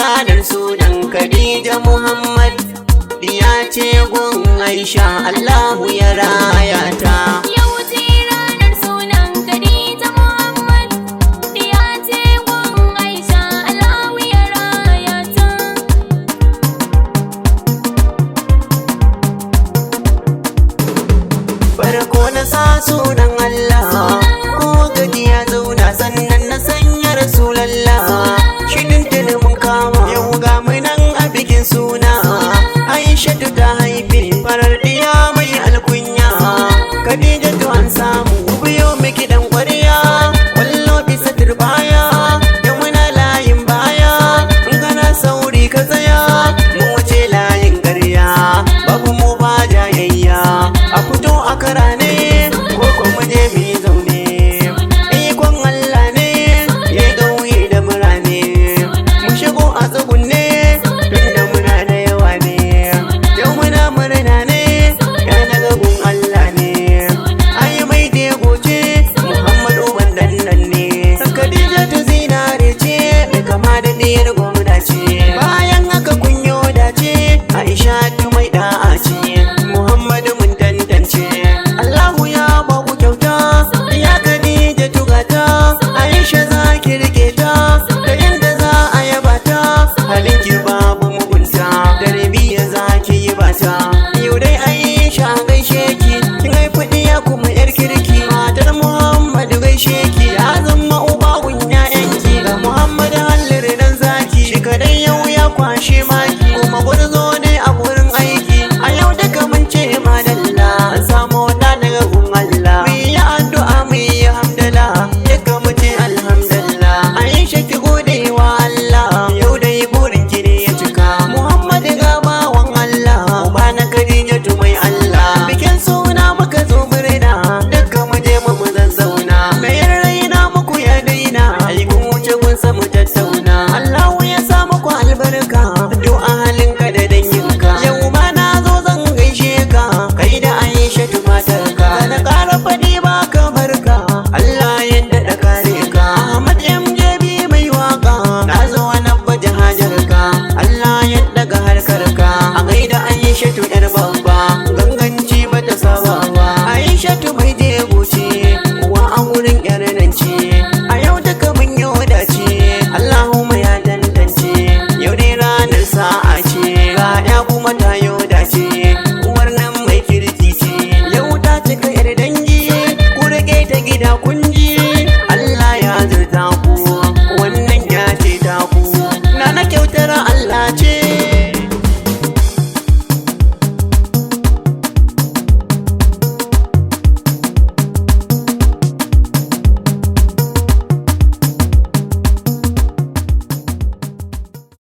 Ranar sunan Khadija Muhammad, diya ce gun Aisha, Allahu ya raya ta. Yau ce ranar sunan Khadija Muhammad, diya ce gun Aisha, Allahu ya raya ta. Farko na sa sunan Allah, ko gaji ya zauna, sannan na sanya Rasulallah. Shi tuntuni mun kama, yau ga mu nan a bikin suna. Aisha ta haife farar diya mai alkunya. Khadija an samu biyo miki dan ƙwarya, wallo bisa turbaya, da muna layin baya. In kana sauri ka tsaya, mu wuce layin ƙarya, babu mu ba jayayya, a fito a kara.